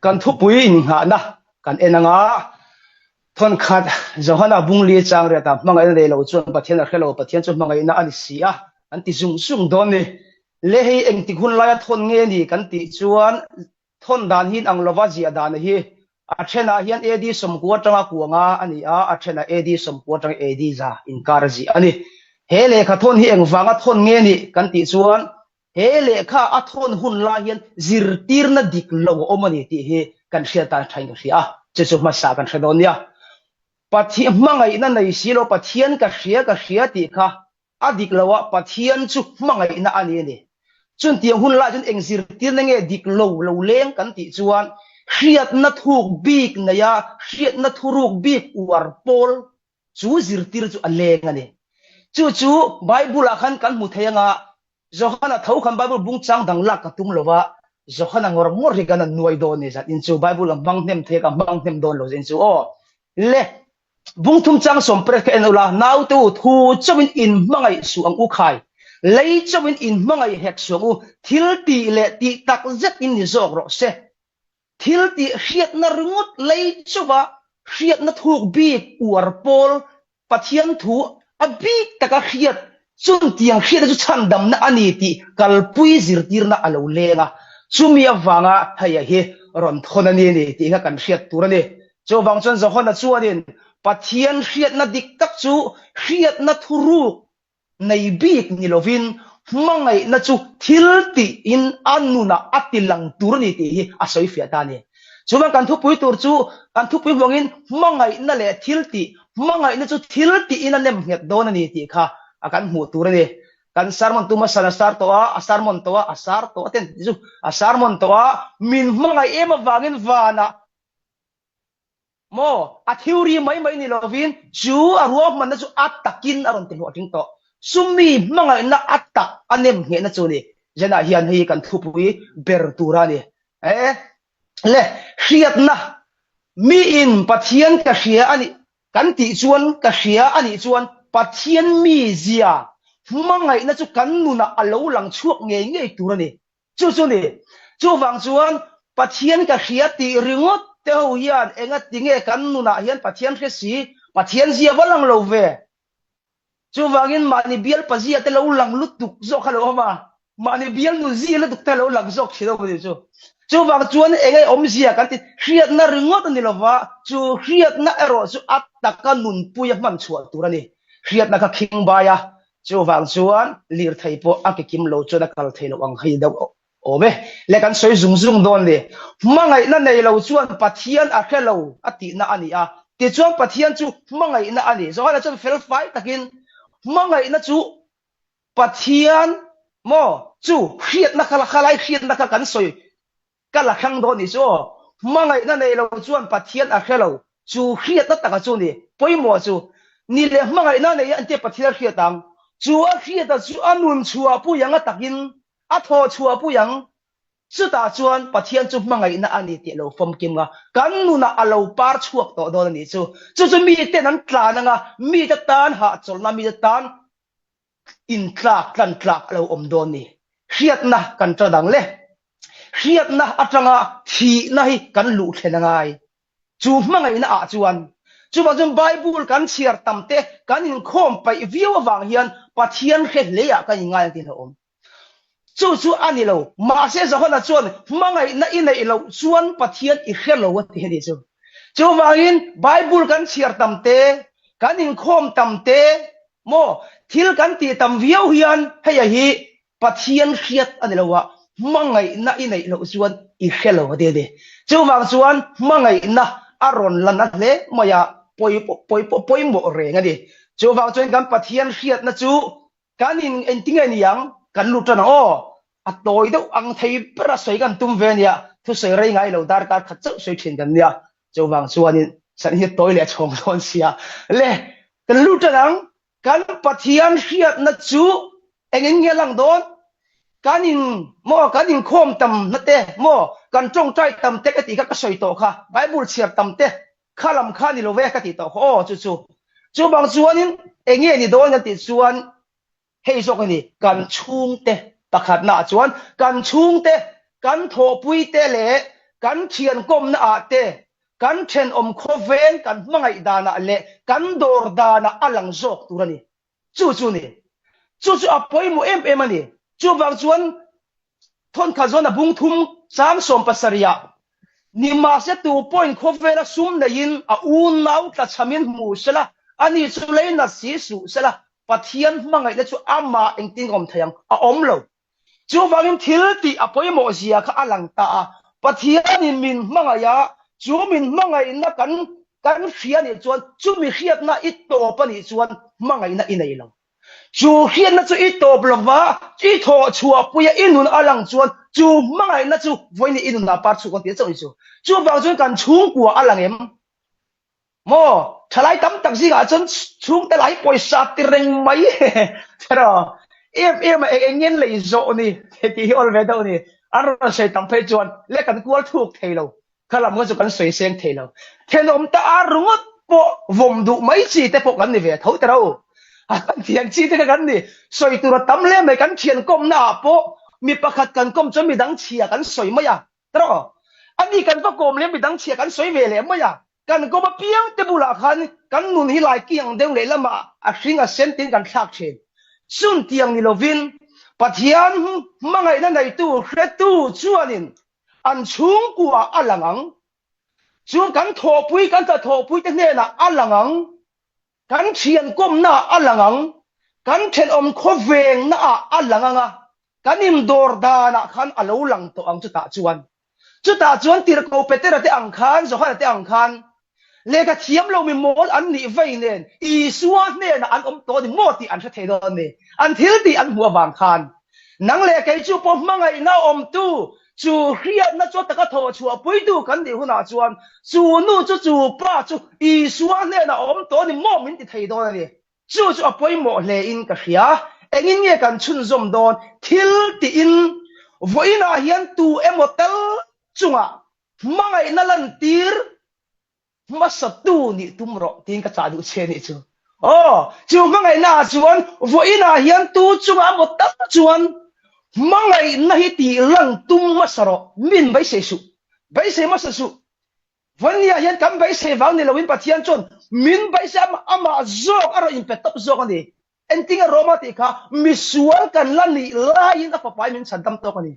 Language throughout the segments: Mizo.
Kan thupui innghahna kan en anga thawnkhat Johana bungli chang riat ah hmangaihna nei lo chuan Pathian a hre lo, Pathian chu hmangaihna a ni si a an ti zung zung dawn ni. Le hei engtik hun laia thawn nge ni kan tih chuan thawn dan hi inang lova ziah dan hi a thenah hian AD 90 atanga kuanga a ni a, a thenah AD 90 atanga AD 100 inkar a ziah a ni. He lehkha thawn hi engvanga thawn nge ni kan tih chuan He lehkha a thawn hun lai hian zirtirna dik lo a awm a ni tih hi kan hriat tan thain ka hria a, chu chu hmasa kan hre dawn nia. Pathian hmangaihna nei si lo Pathian ka hria ka hria tih kha a dik lo a, Pathian chu hmangaihna a ni a ni. Chuntiang hun lai chuan eng zirtirna nge dik lo lo leng kan tih chuan hriatna thuk bik neia hriatna thuruk bik uar pawl Chu zirtir chu a leng a ni. Chu chu Bible-ah khan kan hmu thei anga, Johana tho khan Bible bung chang dang lak ka tum lo va, Johana ngawr ngawr hi kan han nuai dawn ni zat in chu Bible a hmang hnem thei a, ka hmang hnem dawn lo zat in chu aw. Le, bung thum chang sawm pret kha en ula, naute u, thu chauhin in hmangaih suh ang u khai, lei chauhin in hmangaih hek suh ang u, thil tih leh tih tak zet in ni zawk rawh se. Thil tih hriatna ringawt lei chauha hriatna thuk bik uar pawl Pathian thu a bik taka hriat chuntiang hriatna chu chhandamna a ni tih kalpui zirtirna a lo leng a, chumi avanga hei a hi rawn thawn a ni ni tih kha kan hriat tur a ni. Chuvang chuan Johana chuanin Pathian hriatna dik tak chu hriatna thuruk nei bik ni lovin hmangaihna chu thil tiin a nunah a ti lang tur a ni tih hi a sawi fiah ta a ni. Chuan kan thupui tur chu kan thupui hmangin hmangaihna leh thil tih, hmangaihna chu thil tiin a nem nghet dawn a ni tih kha a kan hmuh tur a ni. Kan sermon tu hmasa a sar tawh a, a sermon tawh a, a sar tawh a ten tih chu a sermon tawh a, min hmangaih em avangin vanah Maw? A theory mai mai ni lovin chu a ruahmanna chu a takin a rawn ti hlawhtling tawh. Chumi hmangaihna a tak a nem nghehna chu ni. Jenah hian hei kan thupui ber tur a ni. E le, hriatna, miin Pathian ka hria a nih kan tih chuan ka hria a nih chuan Pathian mizia hmangaihna chu kan nunah a lo lang chhuak ngei ngei tur a ni. Chu chu ni. Chuvang chuan Pathian ka hria tih ringawt te ho hian enga tinge kan nunah hian Pathian hre si, Pathian zia va lang lo ve. Chuvangin mahni bial pazia te lo lang lutuk zawk kha lo awm a, mahni bial nu zia lutuk te lo lang zawk thin awm a ni chu. Chuvang chuan enge awmzia kan ti hriatna ringawt a ni lova, chu hriatna erawh chu a taka nunpui a hman chhuah tur a ni. Hriatna kha khingbai a, Chuvang chuan lirthei pawh a ke kim lo chuan a kal thei loh ang hei deuh awm e. Le kan sawi zung zung dawn ni. Hmangaihna nei lo chuan Pathian a hre lo a tihna a ni a. Tichuan Pathian chu hmangaihna a ni. Johana chuan felfai takin hmangaihna chu Pathian maw chu hriatna kha khalai hriatna kha kan sawi Ka la hrang dawn nih chu aw. Hmangaihna nei lo chuan Pathian a hre lo. Chu hriatna taka chu ni. Pawimawh chu. Ni leh hmangaihna nei an tia Pathian a hriat ang. Chu a hriata chu a nun chhuahpui ang a takin a thaw chhuahpui ang. Chutah chuan Pathian chu hmangaihna a ni tih a lo fawmkim a. Kan nunah a lo par chhuak tawh dawn a nih chu. Chu chu miten an tlan ang a, mite tan hahchawlhna, mite tan intlak tlan tlak a lo awm dawn ni. Hriatna kan ta dang le. Hriatna atanga thihna hi kan luh thlen a ngai. Chu hmangaihna ah chuan chuvang chuan Bible kan chhiar tam te kan inkhawm paih viau avang hian Pathian hre hle ah kan inngai ang tih a awm. Chu chu a ni lo. Mahse Johana chuan hmangaihna i neih loh chuan Pathian i hre lo a ti a nih chu. Chuvangin Bible kan chhiar tam te, kan inkhawm tam te, maw thil kan tih tam viau hian hei a hi Pathian hriat a ni lo a, hmangaihna i neih loh chuan i hre lo a ti a ni. Chuvang chuan hmangaihna a rawn lan a hle mai a, pawi pawi pawimawh reng a ni. Chuvang chuan kan Pathian hriatna chu Kan in engtinge ni ang? Kan lut tan ang aw. A tawi deuh ang thei ber a sawi kan tum ve ania, thusawi rei ngai lo darkar khat chauh sawi thin kan nia. Chuvang chuanin san hi tawi leh chhawng dawn sia. Le, kan lut tan ang. Kan Pathian hriatna chu engin nge lang dawn? Kan in maw kan inkhawm tam na te maw kan tawngtai tam te ka tih kha ka sawi tawh kha. Bible chhiar tam te Kha lam kha ni lo ve ka tih tawh kha aw chu chu. Chuvang chuanin enge ni dawn kan tih chuan hei zawk a ni kan chhungte pakhatnaah chuan kan chhungte kan thawhpuite leh Kan thian kawmna ah te, kan thenawm khawveng kan hmangaih danah leh kan dawr danah a lang zawk tur a ni. Chu chu ni. Chu chu a pawimawh em em a ni. Chuvang chuan thawnkhat zawn a bung thum chang 70 ah nimahse tu pawhin khawvela sum neiin a unau tlachhamin hmu sela, ani chu leinat si suh sela, Pathian hmangaihna chu amah engtin ka awm thei ang? A awm lo. Chuvangin thil tih a pawimawh zia kha a lang ta a, Pathianin min hmangaih a, chu min hmangaihna kan kan hria nih chuan chumi hriatna i tawp a nih chuan hmangaihna i nei lo. Chu hriatna chu i tawp lova, i thawh chhuahpuia i nun a lang chuan chu hmangaihna chu vawiin i nunah par chhuk an ti a chauh ni chu. Chuvang chuan kan chhungkua a lang em? Maw? Thalai tam tak zingah chuan chhungte lah hi pawisa ti reng mai tiraw? Em em a eng eng nge lei zawh ni tih hi awl ve deuh ni. An rawn sawi tam phei chuan le kan kual thuk thei lo. Kha lam kha chu kan sawi seng thei lo. Thenawm ta ar ringawt pawh vawm duh mai chi te pawh kan ni ve tho tiraw? A kan thian chi te kha kan ni. Sawi tur a tam hle mai kan thian kawmna ah pawh mi pakhat kan kawm chuan midang chhia kan sawi mai a. Tiraw? Ani kan va kawm leh midang chhia kan sawi ve leh mai a. Kan kawm apiang te bulah khan kan nun hi lai kiang deuh leh lamah a hring a sen tiin kan thlak thin. Chun tiang ni lovin Pathian hmangaihna neitu hretu chuanin an chhungkuaah a lang ang. Chu kan thawhpui kan hnathawhpui te hnenah a lang ang. Kan thian kawmnaah a lang ang. Kan thenawm khawvengnaah a lang ang a, kan indawr danah khan a lo lang tawh ang chutah chuan. Chutah chuan Tirhkoh Petera te ang khan, Johana te ang khan, lehkha thiam lo mi mawl an nih vei nen Isua hnenah an awm tawh a ni maw tih an hre thei dawn a ni. An thil tih an hmuh avang khan. Nang leh kei chu pawh hmangaihna awmtu, chu hriatna chu taka thawh chhuah puitu kan nih hunah chuan chu nu chu chu pa chu Isua hnenah a awm tawh a ni maw min ti thei dawn a ni. Chu chu a pawimawh hle in ka hria. Engin nge kan chhunzawm dawn? Thil tiin vawiinah hian tu emaw tal chungah hmangaihna lantir hmasatu nih tum rawh tiin ka chah duh che nih chu. Aw, chu hmangaihna ah chuan vawiinah hian tu chungah emaw tal chuan hmangaihna hi tih lan tum hmasa rawh. Min beisei suh. Beisei hmasa suh. Vania hian kan beisei vang ni loin Pathian chuan min beisei a, amah zawk a rawn inpe tawp zawk a ni. Engtinge Roma tih kha misual kan la nih laiin a fapa hi min chhan dam tawk a ni.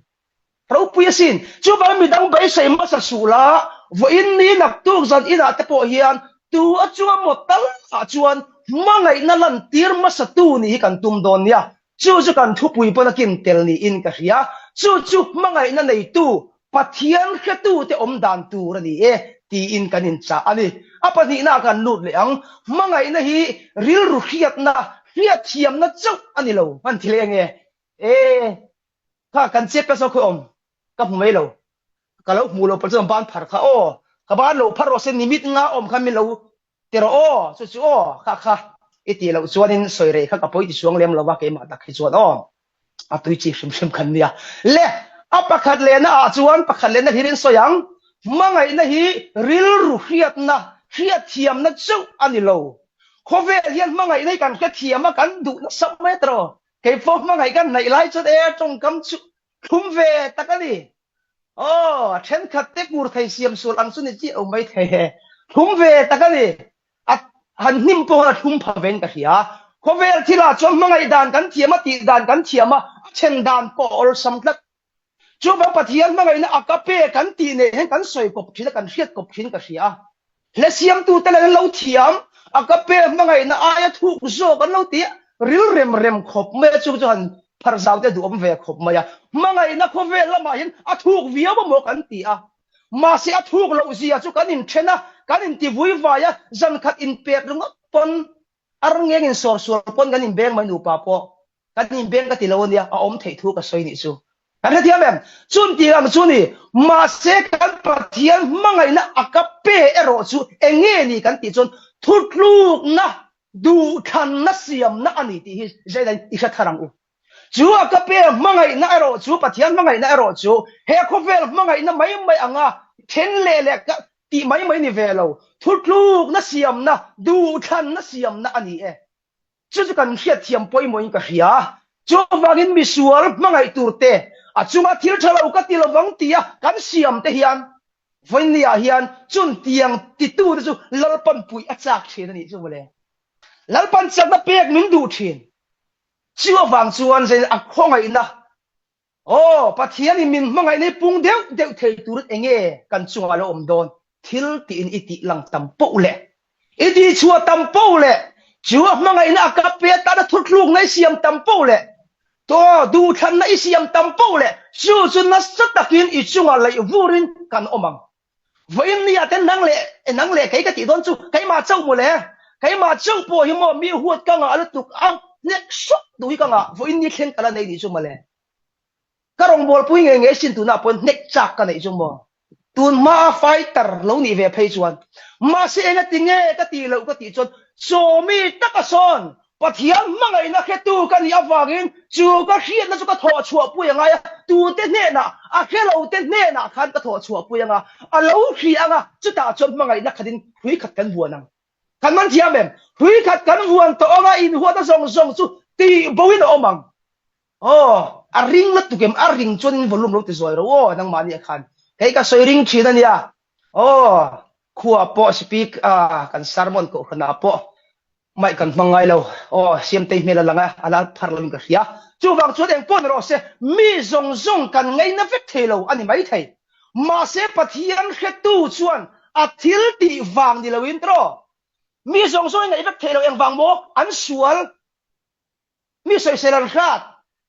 Ropui asin. Chuvangin midang beisei hmasa suh la, vawiin ni naktuk zan inah te pawh hian tu a chunga maw tal ah chuan hmangaihna lantir hmasatu nih hi kan tum dawn nia. Chu chu kan thupui pawn a kin tel niin ka hria. Chu chu hmangaihna neitu Pathian hretute awm dan tur a ni e tiin kan inchah a ni. A pahnihnaah kan lut leh ang. Hmangaihna hi rilru hriatna, hriatthiamna chauh a ni lo. Hman thil eng nge? E, kha kan chep ta zawk khawi awm? Ka hmu mai lo. Ka lo hmu lo pawh chuan ban phar kha aw. Ka ban lo phar rawh se nimit nga awm khan min lo ti rawh aw. Chu chu aw kha kha i tih loh chuanin sawi rei kha ka pawi ti chuang lem lo va keimah tak hi chuan aw. A tui chi hrim hrim khan nia. Le, a pakhat lehna ah chuan pakhat lehna hlir in sawi ang. Hmangaihna hi rilru hriatna, hriatthiamna chauh a ni lo. Khawvel hian hmangaihna hi kan hrethiam a, kan duh nasa mai a tiraw. Kei pawh hmangaih kan hnaih lai chuan e tawngkam chu thlum ve tak a ni. Aw, a thenkhat te kur thei siam sual ang chu ni chiah lo mai thei e. Thlum ve tak a ni. A han hnim pawh a thlum pha vein ka hria. Khawvel thilah chuan hmangaih dan kan thiam a, tih dan kan thiam a, a then dan pawh a awlsam tlat. Chuvang Pathian hmangaihna a ka pe kan tih nei hian kan sawi kawp thin a, kan hriat kawp thin ka hria. Hle siamtute nen an lo thiam, a ka pe hmangaihna aia thuk zawk an lo ti a, ril rem rem khawp mai a, chu chu han phar zau te duhawm ve khawp mai a. Hmangaihna khawvel lamah hian a thuk viau emaw kan ti a, Mahse a thuk loh zia chu kan inthen a, kan intivui vai a, zan khat inpek ringawt pawn ar ngeng insawr sual pawn kan inbeng mai nupa pawh kan inbeng ka ti lo ania, a awm theih thu ka sawi nih chu. Kan hrethiam em? Chun tih ang chu ni, mahse kan Pathian hmangaihna a ka pe erawh chu eng nge ni kan tih chuan thutlukna, duhthlanna siamna a ni tih hi Zaidain i hre thar ang u. Chu a ka pe hmangaihna erawh chu, Pathian hmangaihna erawh chu he khawvel hmangaihna mai mai anga then leh leh ka tih mai mai ni ve lo, thutlukna siamna, duhthlanna siamna a ni e. Chu chu kan hriatthiam pawimawhin ka hria. Chuvangin misual hmangaih tur te, a chunga thil tha lo ka ti lovang tia kan siam te hian. Vawinia hian chuntiang titute chu Lalpan puih a chak thin a nih chu mawle. Lalpan chakna pek min duh thin. Chu avang chuan zein a khawngaihna Aw, Pathianin min hmangaihna hi pung deuh deuh thei turin enge kan chungah lo awm dawn? Thil tiin i tih lang tam poh leh, i tihchhuah tam poh leh, chu a hmangaihna a kap pe atana thuthlukna i siam tam poh leh, tawh duhthlanna i siam tam poh leh, chu chu nasa takin i chungah laih vurin kan awm ang. Vawiin nia te nang leh nang leh kei ka tih dawn chu keimah chauh maw le? Keimah chauh pawh hi maw mi huat ka ngah lutuk a hnek sawk duh hi ka ngah vawiin ni thleng ka la nei nih chu maw le? Ka rawngbawlpui ngei ngei sin tunah pawhin hnek chak ka neih chu maw? Tun hmaa fighter lo nih ve phei chuan mahse engati nge ka tih loh ka tih chuan chaw mi taka sawn Pathian hmangaihna hretu ka nih avangin chu ka hriatna chu ka thawh chhuahpui a ngai a, tute hnenah, a hrelote hnenah khan ka thawh chhuahpui ang a, a lo hri ang a, chutah chuan hmangaihna khatin hrui khat kan vuan ang. Kan man thiam em? Hrui khat kan vuan tawh ang a, inhuatna zawng zawng chu tih boin a awm ang. Aw, a ring lutuk em? A ring chuan in volume lo ti zuai ro aw nangmahni ah khan. Kei ka sawi ring thin a nia. Aw, khua pawh speak a kan sermon kohhranah pawh Mic kan hmang ngai lo. Aw, Siamtei hmel a lang a, a la phar loin ka hria. Chuvang chuan eng pawh ni rawh se, mi zawng zawng kan ngaina vek thei lo a ni maithei. Mahse Pathian hretu chuan a thil tih vang ni loin tiraw? Mi zawng zawng i ngaih vek thei lo engvang maw? An sual. Mi sawisel an hrat,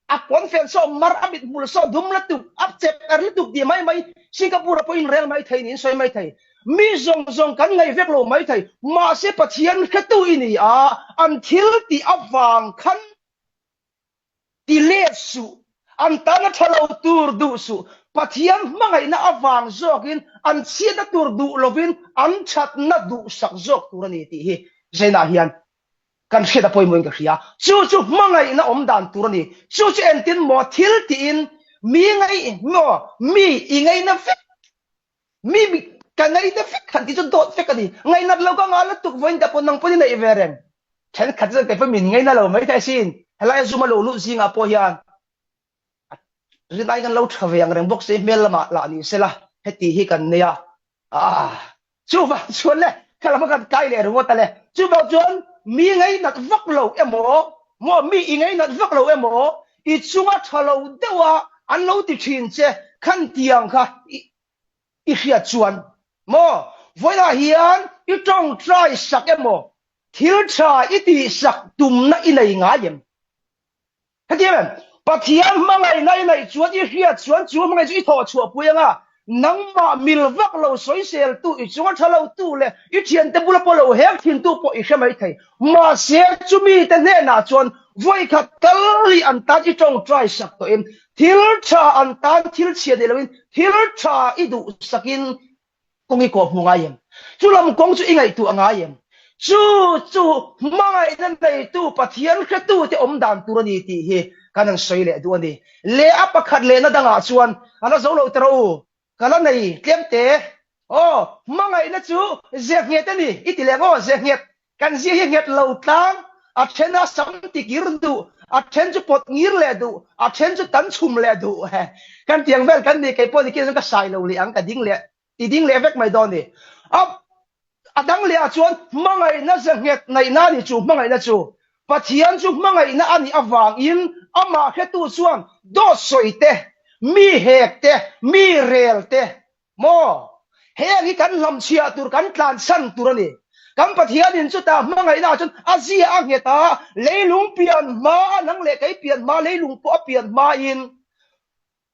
a pawnfen saw mar, a mithmul saw dum lutuk, a chep er lutuk tih mai mai Singapore ah pawh inrel mai thei niin sawi mai thei. Mi zawng zawng kan ngaih vek lo mai thei. Mahse Pathian hretu i ni a, an thil tih avang khan ti let suh, an tana tha lo tur duh suh. Pathian hmangaihna avang zawkin an chhiatna tur duh lovin an thatna duhsak zawk tur a ni tih hi Zainah hian Kan hriat a pawimawhin ka hria. Chu chu hmangaihna awm dan tur a ni. Chu chu entin maw thil tiin mi ngaih maw mi i ngaihna vek mi ka ngaihna vek han tih chu dawt vek a ni. Ngaihnat lo ka ngah lutuk vawiin te pawh nang pawhin i neih ve reng. Thenkhat chuan kei pawh min ngaihna lo mai thei asin. Helai a zum a lo luh zingah pawh hian Rinai kan lo tha ve ang reng bawk si hmel lamah lah ni sela heti hi kan nei a ah chuvang chuan le kha lama kan kai leh ringawt a le chuvang chuan mi ngainat vak lo emaw maw mi i ngainat vak lo emaw i chunga tha lo deuha an lo ti thin che khan tiang kha i hriat chuan maw vawiinah hian i tawngtai sak emaw thil tha i tihsak tumna i nei ngai em? Hetiang em, Pathian hmangaihna i neih chuan i hriat chuan chu hmangaih chu i thawh chhuah pui ang a, nangmah mil vak lo sawiseltu, i chunga tha lotu leh i thiante bula pawh lo hek thintu pawh i hre mai thei. Mahse, chumite hnenah chuan vawikhat tal hi an tan i tawngtai sak tawhin thil tha an tan thil chhia ni loin thil tha i duhsakin Kawng i kawh hmu ngai em? Chu lam kawng chu i ngaihtuah ngai em? Chu chu hmangaihna neitu Pathian hretute awm dan tur a ni tih hi kan han sawi leh duh a ni. Leh a pakhat lehna dangah chuan a la zo lo teh rawh u, ka la nei tlem te. Aw, hmangaihna chu ze nghet a ni i ti leh ang aw, ze nghet. Kan zia hi nghet lo tlang, a then a sam tikir duh, a then chu pawt ngir leh duh, a then chu tan chhum leh duh. Kan tiang vel kan ni, kei pawh ni khin ka sai lo leh ang, ka ding leh, ti ding leh vek mai dawn ni. A a dang leh ah chuan hmangaihna ze nghet ngaihna a ni chu, hmangaihna chu Pathian chu hmangaihna a nih avangin amah hretu chuan dawt sawi te, mi hek te, mi rel te, Maw? Heng hi kan hlamchhiah tur, kan tlansan tur a ni. Kan Pathianin chutah hmangaihna ah chuan a zia a nghet a, leilung pian hma a nang leh kei pian hma, leilung pawh a pian hmain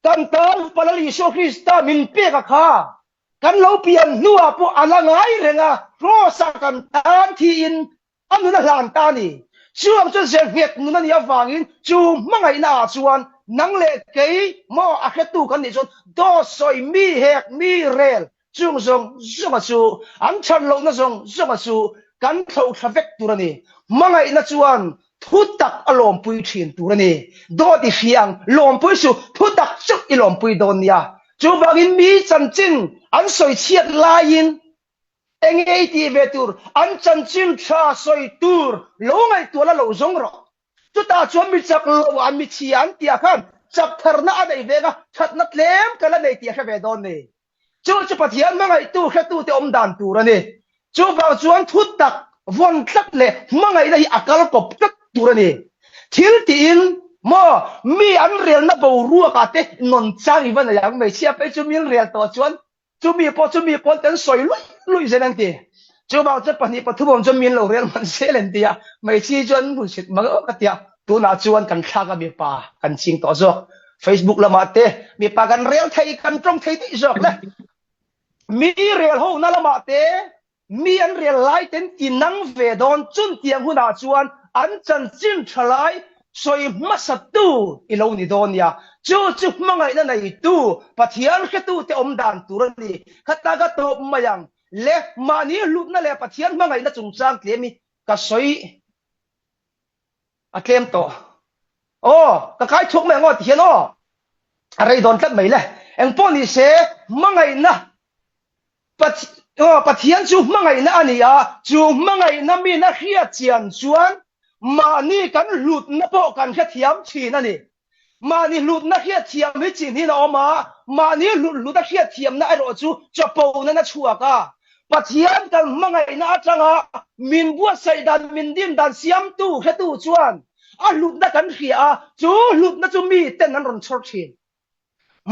kan tan Upa Lal Isua Krista min pek a kha. Kan lo pian hnuah pawh a la ngai reng a, Kraws-ah kan tan thiin A nun a hlan ta a ni. Chuang chu ze nghet nun a nih avangin chu hmangaihna ah chuan nang leh kei maw a hretu kan nih chuan dawt sawi mi hek mi rel chung zawng zawnga chu an chhan lohna zawng zawnga chu kan thlo thla vek tur a ni. Hmangaihna chuan thu tak a lawmpui thin tur a ni. Dawt i hria ang lawmpui suh thu tak chauh i lawmpui dawn nia. Chuvangin mi chanchin an sawi chhiat laiin Enge i tih ve tur, an chanchin tha sawi tur lo ngaihtuah la lo zawng rawh. Chutah chuan mi chak lo an mi chhia an tih ah khan chak tharna a nei veng a, thatna tlem ka la nei tih a hre ve dawn ni. Chu chu Pathian hmangaihtu hretute awm dan tur a ni. Chuvang chuan thu tak vawn tlat leh hmangaihna hi a kal kawp tlat tur a ni. Thil tiin maw mi an relna boruakah te nawn chang i va nei ang hmeichhia phei chu min rel tawh chuan chumi pawh chumi pawn kan sawi luih luih zel an ti. Chuvang chuan 2 3 awm chuan min lo rel hman zel an ti a, hmeichhia chuan hun sit mang awk a ti a, tunah chuan kan thlak a mipa kan ching tawh zawk. Facebook lamah te mipa kan rel thei kan tawng thei daih zawk le. Mi rel ho na lamah te mi an rel lai ten ti nang ve dawn chun tiang hunah chuan an chanchin tha lai sawi hmasa tu i lo ni dawn nia. Chu chu hmangaihna neitu Pathian hretu te awm dan tur a ni. Khata ka tawp mai ang le mahni hlutna leh Pathian hmangaihna chungchang tlem hi ka sawi a tlem tawh. Aw, ka kai chhuak mai ang aw ti hian aw. A rei dawn tlat mai le. Engpawh ni se, hmangaihna aw Pathian chu hmangaihna a ni a, chu hmangaihna min a hriat chian chuan mahni kan hlutna pawh kan hrethiam thin a ni. Mahni hlutna hriatthiam hi chin hin a awm a, mahni hlut hlut a hriatthiamna erawh chu chapo nan a chhuak a. Pathian kan hmangaihna atanga min buatsaih dan, min dim dan siamtu hretu chuan a hlutna kan hria a, chu hlutna chu miten an rawn chhawr thin.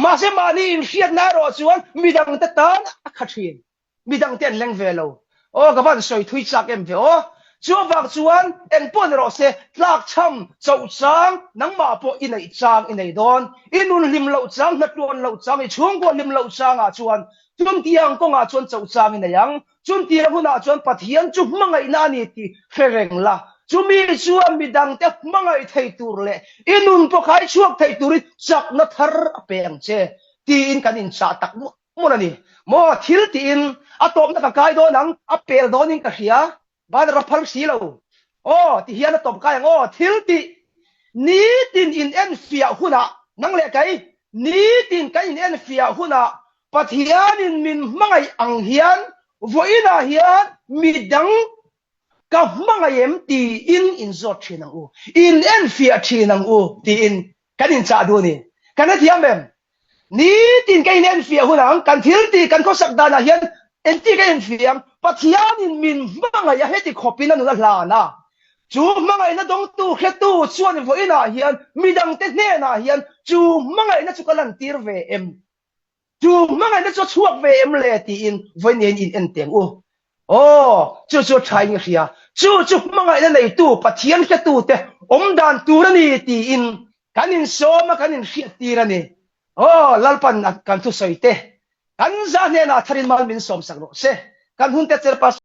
Mahse mahni inhriatna erawh chuan midangte tan a kha thin. Midang te an leng ve lo. Aw ka van sawi thui chak em ve aw. Chuvang chuan eng pawh ni rawh se tlakchham choh chang nangmah pawh i neih chang i nei dawn. I nun hlim loh chang, hnatluan loh chang, i chhungkua hlim loh changah chuan chuntiang kawngah chuan choh chang i nei ang. Chuntiang hunah chuan Pathian chu hmangaihna a ni tih hre reng la. Chumi chuan midangte hmangaih thei tur leh i nun pawh khai chhuak thei turin chakna thar a pe ang che tiin kan inchah tak muah. Hmun a ni maw? Thil tiin a tawpna ka kai dawn ang, a pel dawnin ka hria, banner a phal si lo. Aw, ti hian a tawp kai ang aw, thil tih nitin in enfiah hunah, nang leh kei, nitin kan in enfiah hunah Pathianin min hmangaih ang hian vawiinah hian midang ka hmangaih em tiin in zawt thin ang u, in enfiah thin ang u tiin kan inchah duh a ni. Kan hrethiam em? Nitin ka inenfiah hun ang, kan thil tih kan khawsak danah hian engti ka enfiah ang? Pathianin min hmangaih a heti khawpin a nun a hlan a, chu hmangaihna dawngtu hretu chuan vawiinah hian midangte hnenah hian chu hmangaihna chu ka lantir ve em? Chu hmangaihna chu a chhuak ve em le tiin vawiin in en teng u. Aw, chu chu a tha in ka hria. Chu chu hmangaihna neitu Pathian hretute awm dan tur a ni tiin kan insawm a, kan inhriattir a ni. Aw, Lalpan kan thusawi te kan zah hnenah tharin mal min sawmsak rawh se. Kan hunte cher pastor.